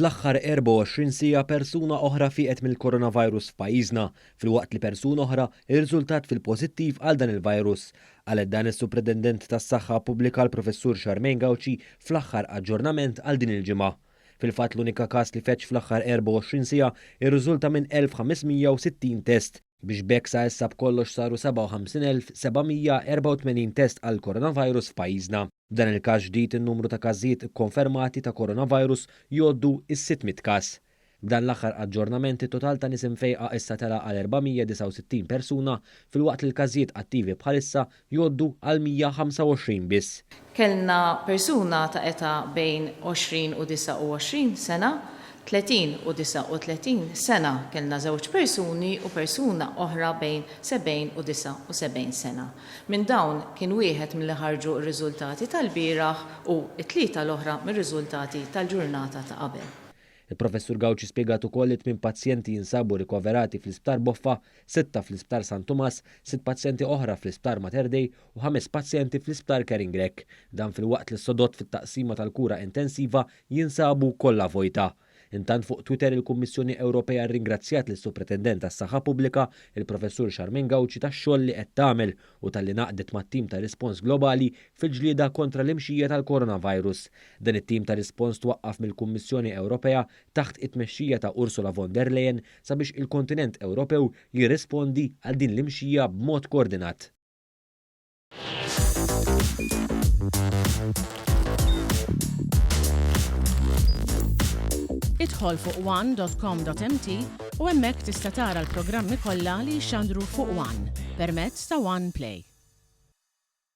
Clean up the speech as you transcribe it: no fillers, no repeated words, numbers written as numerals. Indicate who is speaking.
Speaker 1: Fl-aħħar 24 siegħa persuna oħra fieqet mill-coronavirus f'pajjiżna, filwaqt li persuna oħra rriżultat fil-pożittiv għal dan il-virus. Qalet dan is-Supretendent tas-Saħħa Pubblika l-Professur Charmaine Gauci fl-aħħar aġġornament għal din il-ġimgħa. Fil-fatt l-unika każ li feġġ fl-aħħar 24 siegħa rriżulta minn 1,560 test, biex b'hekk sa issa b'kollox saru 57,784 test għall-coronavirus f'pajjiżna. B'dan il-każ ġdid in-numru ta' każijiet ikkonfermati ta' coronavirus jgħoddu is-600 każ. B'dan l-aħħar aġġornament it-total ta' nies imfejqa issa tela' għal 469 persuna filwaqt li l-każijiet attivi bħalissa jgħoddu għal 125 biss.
Speaker 2: Kellna persuna ta' età bejn 20 u 29 sena, 30 u 39 sena, kellna żewġ persuni u persuna oħra bejn 70 u 79 sena. Minn dawn kien wieħed milli ħarġu r-riżultati tal-bieraħ u t-tlieta l-oħra mir-riżultati tal-ġurnata ta' qabel.
Speaker 1: Il-Professur Gauci spjegat ukoll li tmien pazjenti jinsabu rikoverati fl-Isptar Boffa, sitta fl-Isptar San Tumas, sitt pazjenti oħra fl-Isptar Mater Dei u ħames pazjenti fl-Isptar Caring Grech. Dan filwaqt li s-sodod fit-taqsima tal-kura intensiva jinsabu kollha vojta. Intant fuq Twitter il-Kummissjoni Ewropea rringrazzjat lis-Supretendent tas-Saħħa Pubblika, il-Professur Charmaine Gauci tax-xogħol li qed tagħmel u talli ngħaqdet mat-tim ta' rispons globali fil-ġlieda kontra l-imxija tal-coronavirus. Dan it-tim ta' rispons twaqqaf mill-Kummissjoni Ewropea taħt it-tmexxija ta' Ursula von der Leyen sabiex il-kontinent Ewropew jirrispondi għal din l-imxija b'mod koordinat.
Speaker 3: Idħol fuq one.com.mt u hemmhekk tista' tara l-programmi kollha li jixxandru fuq One permezz ta' One Play.